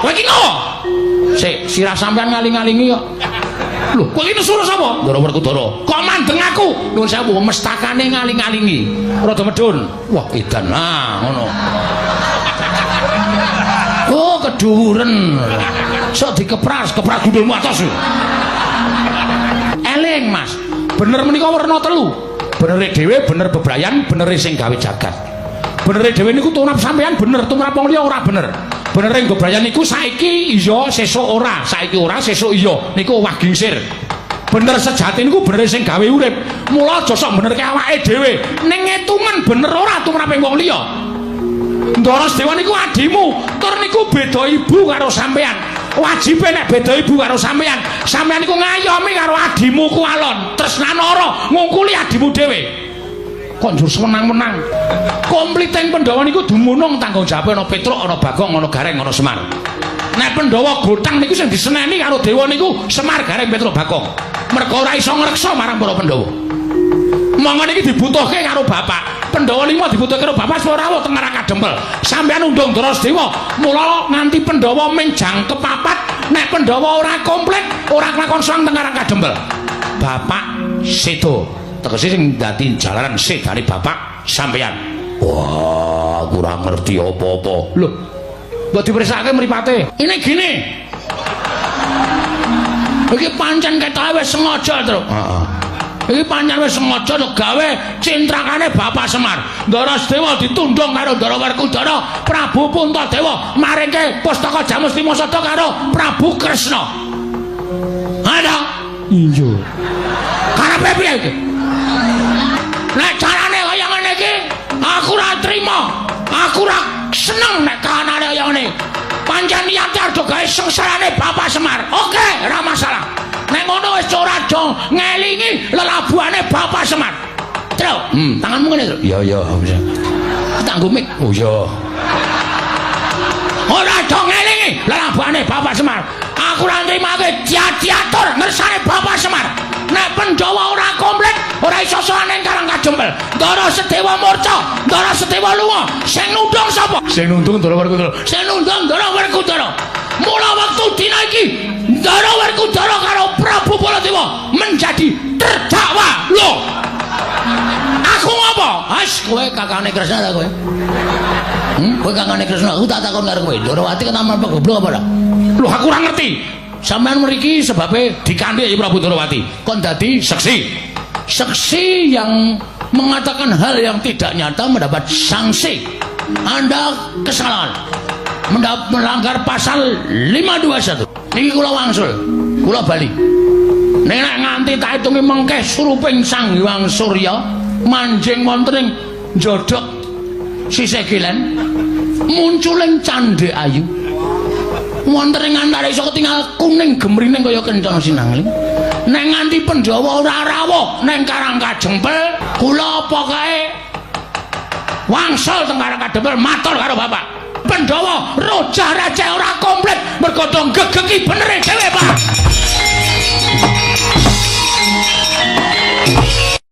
Kowe iki ngopo? Sik, sirah sampean ngaling-alingi kok. Lho, kowe iki nesu sapa? Ndara Werkudara. Kok mandeng aku? Nuwun sewu, mestakane ngaling-alingi. Rada medhun. Wah, edan. Nah, ngono. Oh, keduwuren. Sok dikepras, kepras gundulmu atos. Eling, Mas. Bener menika werna telu. Benere dhewe, bener bebrayan, benere sing gawe jagat. Benere dhewe niku tumrap sampean bener, tumrap wong liya ora bener. Benere bebrayan niku saiki iya, sesuk ora, saiki ora, sesuk iya. Niku owah gingsir. Bener sejati niku benere sing gawe urip. Mula aja sok benerke awake dhewe. Ning ngetungan bener ora tumrape wong liya. Ndara Sedewa niku adimu, tur niku beda ibu karo sampean. Wajibe nek beda ibu karo sampean, sampean niku ngayomi karo adimu ku alon. Tresnanara ngungkuli adimu dhewe. Kok njur sewenang-wenang. Kompliting Pandhawa niku dumunung tanggung jawabe ana Petruk, ana Bagong, ana Gareng, ana Semar. Nek Pandhawa gotang niku sing diseneni karo dewa niku Semar, Gareng, Petruk, Bagong. Mergo ora iso ngreksa marang para Pandhawa. Monggo niki dibutuhke karo bapak. Pandhawa lima dibutuhke karo bapak supaya rawuh teng Karang Kadempel. Sampeyan undang Ndara Sedewa, mula nganti Pandhawa ming jangkep papat, nek Pandhawa ora komplit, ora kelakon sowan teng Karang Kadempel. Bapak sedo. Tegese sing dadi jalaran sedane bapak sampeyan. Wah, aku ora ngerti apa-apa. Lho, mbok dipriksake mripate. Ini gini. Iki pancen ketoke wis sengaja, Truk. Heeh. Iki pancen wis sengaja to gawe cintrakane Bapak Semar. Ndara Sedewa ditundung karo Ndara Werkudara, Prabu Puntadewa maringke pustaka Jamus Lima Sada karo Prabu Kresna. Ada? Iya. Karepe piye iki? Nek carane kaya ngene iki, aku ora trima. Aku ora seneng nek kahanane kaya ngene. Pancen niate arep gawe sengsarane Bapak Semar. Oke, ora masalah. Nek ngono wis ora aja ngelingi lelabuhane Bapak Semar. Truk, tanganmu ngene, Truk. Iya, iya. Tak nggo mik. Oh iya. Ora aja ngelingi lelabuhane Bapak Semar. Aku ora nrimake diatur ngersane Bapak Semar. Nek Pandhawa ora komplit, ora iso sowan ning Karang Kadempel. Ndara Sedewa murca, Ndara Sedewa lunga. Sing nundung sapa? Sing nundung Ndara Werkudara. Sing nundung Ndara Werkudara. Mula wektu dina iki Ndara Werkudara karo Prabu Baladewa menjadi terdakwa. Lho. Aku ngopo? Has, kowe kakane Kresna ta kowe? Kowe kakane Kresna, aku tak takon karo kowe. Ndarawati ketaman apa goblok apa ora? Lho, aku ora ngerti. Sampeyan mriki sebabe dikandhek Prabu Ndarawati. Kon dadi seksi. Seksi yang mengatakan hal yang tidak nyata mendapat sanksi. Anda kesalahan. Melanggar pasal 521. Niki kula wangsul. Kula bali. Nek nganti tak hitungi mengkeh suruping Sang Hyang Surya manjing wonten ing njodhok sisih kilen munculing candhe ayu. Wonten ing antariksa ketingal kuning gemrining kaya kencana sinangling. Nek nganti Pandhawa ora rawuh ning Karang Kajempel, kula apa kae wangsul teng Karang Kadempel matur karo bapak. Pandhawa rojah rajah ora komplit mergo do gegeki benere dhewe, Pak.